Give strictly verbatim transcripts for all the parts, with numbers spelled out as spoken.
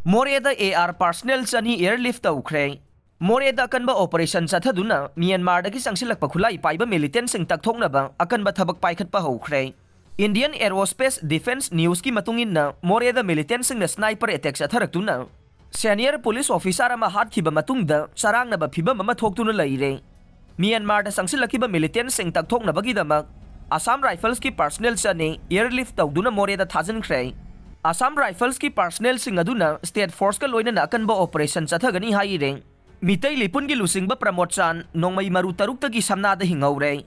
ꯃꯣꯔꯦꯗ AR personnel ꯆꯅꯤ airlift ꯇꯧꯈ꯭ꯔꯦ꯫ ꯃꯣꯔꯦꯗ ꯑꯀꯟꯕ operation ꯆꯠꯊꯗꯨꯅ ꯃ꯭ꯌꯥꯟꯃꯥꯔꯗꯒꯤ ꯆꯪꯁꯤꯜꯂꯛꯄ ꯈꯨꯠꯂꯥꯏ ꯄꯥꯏꯕ militantꯁꯤꯡ ꯇꯛꯊꯣꯛꯅꯕ ꯑꯀꯟꯕ ꯊꯕꯛ ꯄꯥꯏꯈꯠꯄ ꯍꯧꯈ꯭ꯔꯦ꯫ Indian Aerospace Defense Newsꯀꯤ ꯃꯇꯨꯡ ꯏꯟꯅ, ꯃꯣꯔꯦꯗ militantꯁꯤꯡꯅ sniper attack ꯆꯠꯊꯔꯛꯇꯨꯅ senior police officer ꯑꯃ ꯍꯥꯠꯈꯤꯕ ꯃꯇꯨꯡꯗ ꯆꯔꯥꯡꯅꯕ ꯐꯤꯕꯝ ꯑꯃ ꯊꯣꯛꯇꯨꯅ ꯂꯩꯔꯦ꯫ ꯃ꯭ꯌꯥꯟꯃꯥꯔꯗ ꯆꯪꯁꯤꯜꯂꯛꯈꯤꯕ militantꯁꯤꯡ ꯇꯛꯊꯣꯛꯅꯕꯒꯤꯗꯃꯛ Assam Riflesꯀꯤ personnel ꯆꯅꯤ airlift ꯇꯧꯗꯨꯅ ꯃꯣꯔꯦꯗ ꯊꯥꯖꯤꯟꯈ꯭ꯔꯦ꯫ Assam Riflesꯀꯤ personnelꯁꯤꯡ ꯑꯗꯨꯅ state forceꯀ ꯂꯣꯏꯅꯅ ꯑꯀꯟꯕ operation ꯆꯠꯊꯒꯅꯤ ꯍꯥꯏꯔꯦ꯫ ꯃꯤꯇꯩ ꯂꯤꯄꯨꯟꯒꯤ ꯂꯨꯆꯤꯡꯕ ꯄ꯭ꯔꯃꯣꯗ ꯆꯥꯟ ꯅꯣꯡꯃꯩ ꯃꯔꯨ ꯇꯔꯨꯛꯇꯒꯤ ꯁꯝꯅꯥꯗ ꯍꯤꯡꯍꯧꯔꯦ꯫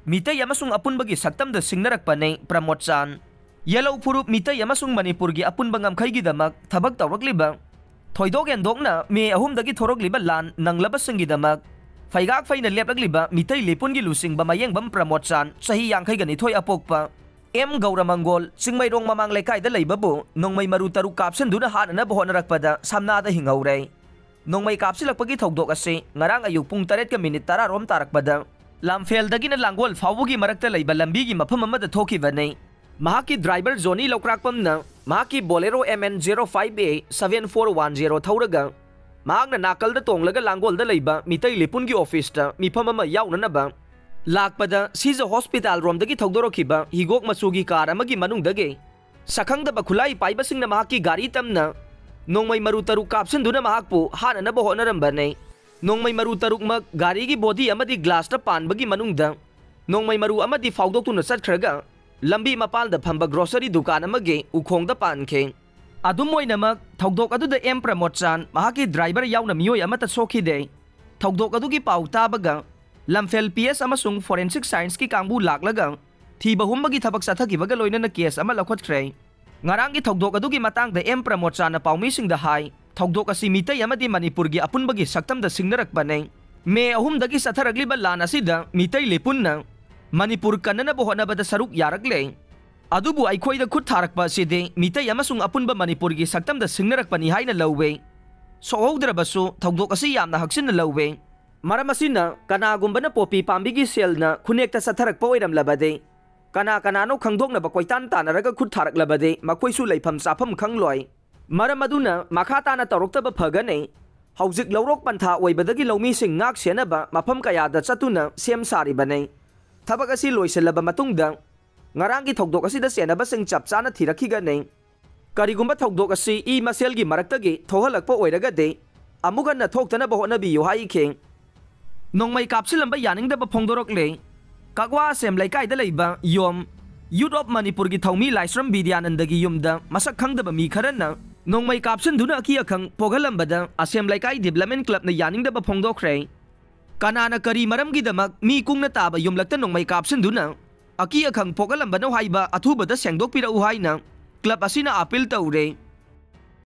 ꯃꯤꯇꯩ ꯑꯃꯁꯨꯡ ꯑꯄꯨꯟꯕꯒꯤ ꯁꯛꯇꯝꯗ ꯁꯤꯡꯅꯔꯛꯄꯅꯦ ꯄ꯭ꯔꯃꯣꯗ ꯆꯥꯟ꯫ ꯌꯦꯂꯧ ꯐꯨꯔꯨꯞ ꯃꯤꯇꯩ ꯑꯃꯁꯨꯡ ꯃꯅꯤꯄꯨꯔꯒꯤ ꯑꯄꯨꯟꯕ ꯉꯝꯈꯩꯒꯤꯗꯃꯛ ꯊꯕꯛ ꯇꯧꯔꯛꯂꯤꯕ, ꯊꯣꯏꯗꯣꯛ ꯍꯦꯟꯗꯣꯛꯅ ꯃꯦ ꯑꯍꯨꯝꯗꯒꯤ ꯊꯣꯔꯛꯂꯤꯕ ꯂꯥꯟ ꯅꯪꯂꯕꯁꯤꯡꯒꯤꯗꯃꯛ ꯐꯩꯒꯥꯛ ꯐꯩꯅ ꯂꯦꯞꯂꯛꯂꯤꯕ ꯃꯤꯇꯩ ꯂꯤꯄꯨꯟꯒꯤ ꯂꯨꯆꯤꯡꯕ ꯃꯌꯦꯡꯕꯝ ꯄ꯭ꯔꯃꯣꯗ ꯆꯥꯟ, ꯆꯍꯤ ꯌꯥꯡꯈꯩꯒ ꯅꯤꯊꯣꯏ ꯑꯄꯣꯛꯄ, ꯑꯦꯝ ꯒꯧꯔꯃꯪꯒꯣꯜ, ꯆꯤꯡꯃꯩꯔꯣꯡ ꯃꯃꯥꯡ ꯂꯩꯀꯥꯏꯗ ꯂꯩꯕꯕꯨ ꯅꯣꯡꯃꯩ ꯃꯔꯨ ꯇꯔꯨꯛ ꯀꯥꯞꯁꯤꯟꯗꯨꯅ ꯍꯥꯠꯅꯅꯕ ꯍꯣꯠꯅꯔꯛꯄꯗ ꯁꯝꯅꯥꯗ ꯍꯤꯡꯍꯧꯔꯦ꯫ ꯅꯣꯡꯃꯩ ꯀꯥꯞꯁꯤꯜꯂꯛꯄꯒꯤ ꯊꯧꯗꯣꯛ ꯑꯁꯤ ꯉꯔꯥꯡ ꯑꯌꯨꯛ ꯄꯨꯡ ꯇꯔꯦꯠꯀ ꯃꯤꯅꯤꯠ ꯇꯔꯥ ꯔꯣꯝ ꯇꯥꯔꯛꯄꯗ ꯂꯝꯐꯦꯜꯗꯒꯤꯅ ꯂꯥꯡꯒꯣꯜ ꯐꯥꯎꯕꯒꯤ ꯃꯔꯛꯇ ꯂꯩꯕ ꯂꯝꯕꯤꯒꯤ ꯃꯐꯝ ꯑꯃꯗ ꯊꯣꯛꯈꯤꯕꯅꯤ꯫ ꯃꯍꯥꯛꯀꯤ driver ꯖꯣꯅꯤ ꯂꯧꯀ꯭ꯔꯥꯛꯄꯝꯅ ꯃꯍꯥꯛꯀꯤ Bolero MN zero five A seven four one zero ꯊꯧꯔꯒ ꯃꯍꯥꯛꯅ ꯅꯥꯀꯜꯗ ꯇꯣꯡꯂꯒ ꯂꯥꯡꯒꯣꯜꯗ ꯂꯩꯕ ꯃꯤꯇꯩ ꯂꯤꯄꯨꯟꯒꯤ officeꯇ ꯃꯤꯐꯝ ꯑꯃ ꯌꯥꯎꯅꯅꯕ ꯂꯥꯛꯄꯗ, ꯁꯤꯖ hospital ꯔꯣꯝꯗꯒꯤ ꯊꯧꯗꯣꯔꯛꯈꯤꯕ ꯍꯤꯒꯣꯛ ꯃꯆꯨꯒꯤ car ꯑꯃꯒꯤ ꯃꯅꯨꯡꯗꯒꯤ ꯁꯛꯈꯪꯗꯕ ꯈꯨꯠꯂꯥꯏ ꯄꯥꯏꯕꯁꯤꯡꯅ ꯃꯍꯥꯛꯀꯤ ꯒꯥꯔꯤ ꯇꯝꯅ ꯅꯣꯡꯃꯩ ꯃꯔꯨ ꯇꯔꯨꯛ ꯀꯥꯞꯁꯤꯟꯗꯨꯅ ꯃꯍꯥꯛꯄꯨ ꯍꯥꯠꯅꯅꯕ ꯍꯣꯠꯅꯔꯝꯕꯅꯤ꯫ ꯅꯣꯡꯃꯩ ꯃꯔꯨ ꯇꯔꯨꯛꯃꯛ ꯒꯥꯔꯤꯒꯤ body ꯑꯃꯗꯤ glassꯇ ꯄꯥꯟꯕꯒꯤ ꯃꯅꯨꯡꯗ ꯅꯣꯡꯃꯩ ꯃꯔꯨ ꯑꯃꯗꯤ ꯐꯥꯎꯗꯣꯛꯇꯨꯅ ꯆꯠꯈ꯭ꯔꯒ ꯂꯝꯕꯤ ꯃꯄꯥꯜꯗ ꯐꯝꯕ grocery ꯗꯨꯀꯥꯟ ꯑꯃꯒꯤ ꯎꯈꯣꯡꯗ ꯄꯥꯟꯈꯤ꯫ ꯑꯗꯨꯝ ꯑꯣꯏꯅꯃꯛ, ꯊꯧꯗꯣꯛ ꯑꯗꯨꯗ ꯑꯦꯝ ꯄ꯭ꯔꯃꯣꯗ ꯆꯥꯟ, ꯃꯍꯥꯛꯀꯤ driver ꯌꯥꯎꯅ ꯃꯤꯑꯣꯏ ꯑꯃꯠꯇ ꯁꯣꯛꯈꯤꯗꯦ꯫ ꯊꯧꯗꯣꯛ ꯑꯗꯨꯒꯤ ꯄꯥꯎ ꯇꯥꯕꯒ ꯂꯝꯐꯦꯜ PS ꯑꯃꯁꯨꯡ forensic scienceꯀꯤ ꯀꯥꯡꯕꯨ ꯂꯥꯛꯂꯒ ꯊꯤꯕ ꯍꯨꯝꯕꯒꯤ ꯊꯕꯛ ꯆꯠꯊꯈꯤꯕꯒ ꯂꯣꯏꯅꯅ case ꯑꯃ ꯂꯧꯈꯠꯈ꯭ꯔꯦ꯫ ꯉꯔꯥꯡꯒꯤ ꯊꯧꯗꯣꯛ ꯑꯗꯨꯒꯤ ꯃꯇꯥꯡꯗ ꯑꯦꯝ ꯄ꯭ꯔꯃꯣꯗ ꯆꯥꯟꯅ ꯄꯥꯎꯃꯤꯁꯤꯡꯗ ꯍꯥꯏ, ꯊꯧꯗꯣꯛ ꯑꯁꯤ ꯃꯤꯇꯩ ꯑꯃꯗꯤ ꯃꯅꯤꯄꯨꯔꯒꯤ ꯑꯄꯨꯟꯕꯒꯤ ꯁꯛꯇꯝꯗ ꯁꯤꯡꯅꯔꯛꯄꯅꯤ꯫ ꯃꯦ ꯑꯍꯨꯝꯗꯒꯤ ꯆꯠꯊꯔꯛꯂꯤꯕ ꯂꯥꯟ ꯑꯁꯤꯗ ꯃꯤꯇꯩ ꯂꯤꯄꯨꯟꯅ ꯃꯅꯤꯄꯨꯔ ꯀꯟꯅꯅꯕ ꯍꯣꯠꯅꯕꯗ ꯁꯔꯨꯛ ꯌꯥꯔꯛꯂꯦ꯫ ꯑꯗꯨꯕꯨ ꯑꯩꯈꯣꯏꯗ ꯈꯨꯠ ꯊꯥꯔꯛꯄ ꯑꯁꯤꯗꯤ ꯃꯤꯇꯩ ꯑꯃꯁꯨꯡ ꯑꯄꯨꯟꯕ ꯃꯅꯤꯄꯨꯔꯒꯤ ꯁꯛꯇꯝꯗ ꯁꯤꯡꯅꯔꯛꯄꯅꯤ ꯍꯥꯏꯅ ꯂꯧꯋꯦ꯫ ꯁꯣꯛꯍꯧꯗ꯭ꯔꯕꯁꯨ ꯊꯧꯗꯣꯛ ꯑꯁꯤ ꯌꯥꯝꯅ ꯍꯛꯆꯤꯟꯅ ꯂꯧꯋꯦ꯫ ꯃꯔꯝ ꯑꯁꯤꯅ, ꯀꯅꯥꯒꯨꯝꯕꯅ ꯄꯣꯄꯤ ꯄꯥꯝꯕꯤꯒꯤ ꯁꯦꯜꯅ ꯈꯨꯟꯅꯦꯛꯇ ꯆꯠꯊꯔꯛꯄ ꯑꯣꯏꯔꯝꯂꯕꯗꯤ, ꯀꯅꯥ ꯀꯅꯥꯅꯣ ꯈꯪꯗꯣꯛꯅꯕ ꯀꯣꯏꯇꯥꯟ ꯇꯥꯟꯅꯔꯒ ꯈꯨꯠ ꯊꯥꯔꯛꯂꯕꯗꯤ ꯃꯈꯣꯏꯁꯨ ꯂꯩꯐꯝ ꯆꯥꯐꯝ ꯈꯪꯂꯣꯏ꯫ ꯃꯔꯝ ꯑꯗꯨꯅ ꯃꯈꯥ ꯇꯥꯅ ꯇꯧꯔꯛꯇꯕ ꯐꯒꯅꯤ꯫ ꯍꯧꯖꯤꯛ ꯂꯧꯔꯣꯛ ꯄꯟꯊꯥ ꯑꯣꯏꯕꯗꯒꯤ ꯂꯧꯃꯤꯁꯤꯡ ꯉꯥꯛ ꯁꯦꯟꯅꯕ ꯃꯐꯝ ꯀꯌꯥꯗ ꯆꯠꯇꯨꯅ ꯁꯦꯝ ꯁꯥꯔꯤꯕꯅꯤ꯫ ꯊꯕꯛ ꯑꯁꯤ ꯂꯣꯏꯁꯤꯜꯂꯕ ꯃꯇꯨꯡꯗ ꯉꯔꯥꯡꯒꯤ ꯊꯧꯗꯣꯛ ꯑꯁꯤꯗ ꯆꯦꯟꯅꯕꯁꯤꯡ ꯆꯞ ꯆꯥꯅ ꯊꯤꯔꯛꯈꯤꯒꯅꯤ꯫ ꯀꯔꯤꯒꯨꯝꯕ ꯊꯧꯗꯣꯛ ꯑꯁꯤ ꯏ ꯃꯁꯦꯜꯒꯤ ꯃꯔꯛꯇꯒꯤ ꯊꯣꯛꯍꯜꯂꯛꯄ ꯑꯣꯏꯔꯒꯗꯤ ꯑꯃꯨꯛ ꯍꯟꯅ ꯊꯣꯛꯇꯅꯕ ꯍꯣꯠꯅꯕꯤꯌꯨ ꯍꯥꯏꯈꯤ꯫ ꯅꯣꯡꯃꯩ ꯀꯥꯞꯁꯤꯜꯂꯝꯕ ꯌꯥꯅꯤꯡꯗꯕ ꯐꯣꯡꯗꯣꯔꯛꯂꯦ꯫ ꯀꯛꯋꯥ ꯑꯁꯦꯝ ꯂꯩꯀꯥꯏꯗ ꯂꯩꯕ ꯌꯣꯝ ꯌꯨꯠ ꯑꯣꯐ ꯃꯅꯤꯄꯨꯔꯒꯤ ꯊꯧꯃꯤ ꯂꯥꯏꯁ꯭ꯔꯝ ꯕꯤꯗ꯭ꯌꯥꯅꯟꯗꯒꯤ ꯌꯨꯝꯗ ꯃꯁꯛ ꯈꯪꯗꯕ ꯃꯤ ꯈꯔꯅ ꯅꯣꯡꯃꯩ ꯀꯥꯞꯁꯤꯟꯗꯨꯅ ꯑꯀꯤ ꯑꯈꯪ ꯄꯣꯛꯍꯜꯂꯝꯕꯗ ꯑꯁꯦꯝ ꯂꯩꯀꯥꯏ ꯗꯤꯕꯂꯞꯃꯦꯟ ꯀ꯭ꯂꯕꯅ ꯌꯥꯅꯤꯡꯗꯕ ꯐꯣꯡꯗꯣꯛꯈ꯭ꯔꯦ꯫ ꯀꯅꯥꯅ ꯀꯔꯤ ꯃꯔꯝꯒꯤꯗꯃꯛ ꯃꯤ ꯀꯨꯡꯅ ꯇꯥꯕ ꯌꯨꯝꯂꯛꯇ ꯅꯣꯡꯃꯩ ꯀꯥꯞꯁꯤꯟꯗꯨꯅ ꯑꯀꯤ ꯑꯈꯪ ꯄꯣꯛꯍꯜꯂꯝꯕꯅꯣ ꯍꯥꯏꯕ ꯑꯊꯨꯕꯗ ꯁꯦꯡꯗꯣꯛꯄꯤꯔꯛꯎ ꯍꯥꯏꯅ ꯀ꯭ꯂꯕ ꯑꯁꯤꯅ ꯑꯥꯄꯤꯜ ꯇꯧꯔꯦ꯫